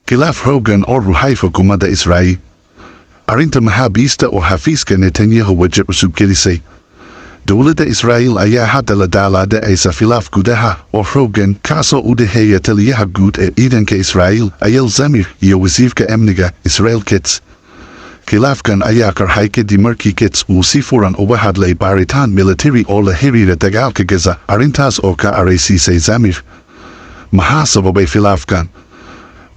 Khilaaf xooggan oo ruxay xukuumadda Israa'iil. Arrinta maxaabiista oo xafiiska Netanyahu waje cusub gelisay. Dowladda Israa'iil ayaa hadda la daalaadhacaysa khilaaf gudaha oo xooggan, kaasoo u dhexeeya taliyaha guud ee ciidanka Israa'iil Eyal Zamir iyo wasiirka amniga Israel Katz. Khilaafkan ayaa qarxay kadib markii Katz uu si furan uga hadlay baaritaan militari oo la xiriira dagaalka Gaza, arrintaas oo ka caraysiisay Zamir. Maxaa sababay khilaafkan?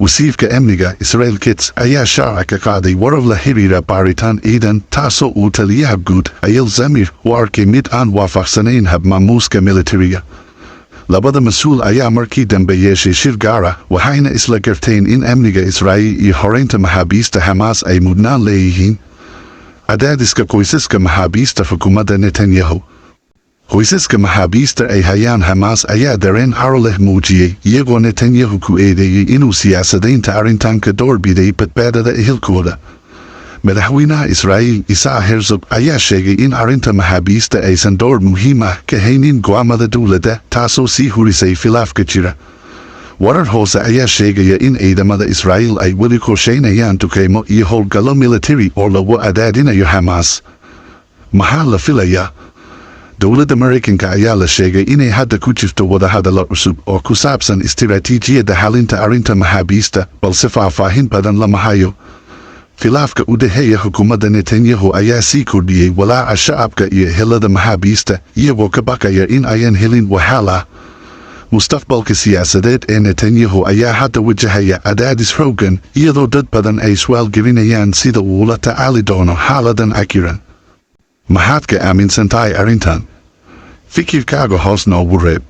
Wasiirka amniga Israel Katz ayaa shaaca ka qaaday warar la xiriira baaritaan ciidan, taasoo uu taliyaha guud Eyal Zamir u arkay mid aan waafaqsanayn habmaamuuska militariga. Labada mas-uul ayaa markii dambe yeeshay shir gaar ah, waxayna isla garteen in amniga Israa'iil iyo xoreynta maxaabiista Xamaas ay mudnaan leeyihiin. Cadaadiska qoysaska maxaabiista xukuumadda Netanyahu. Qoysaska maxaabiista ay hayaan Xamaas ayaa dareen caro leh muujiyey, iyagoo Netanyahu ku eedeeyey inuu siyaasadaynta arrintan ka doorbiday badbaadada ehelkooda. Madaxweynaha Israa'iil Isaac Herzog ayaa sheegay in arrinta maxaabiista aysan door muhiim ah ka haynin go'aamada dowladda, taasoo sii hurisay khilaafka jira. Warar hoose ayaa sheegaya in ciidamada Israa'iil ay weli qorsheynayaan duqeymo iyo howlgallo militari oo lagu cadaadinayo Xamaas. Maxaa la filayaa? Dowladda Maraykanka ayaa la sheegay inay hadda ku jirto wadahadallo cusub oo ku saabsan istiraatiijiyadda xalinta arrinta maxaabiista, balse faahfaahin badan lama hayo. Khilaafka u dhexeeya xukuumadda Netanyahu ayaa sii kordhiyey walaaca shacabka iyo ehelada maxaabiista, iyagoo ka baqaya in ayan helin waxaal ah. Mustaqbalka siyaasadeed ee Netanyahu ayaa hadda wajahaya cadaadis xooggan, iyadoo dad badan ay iswaalgelinayaan sida uu ula tacaali doono xaaladan cakiran. Maxaad ka aaminsan tahay arrintan? Fikirkaaga hoos noogu reeb.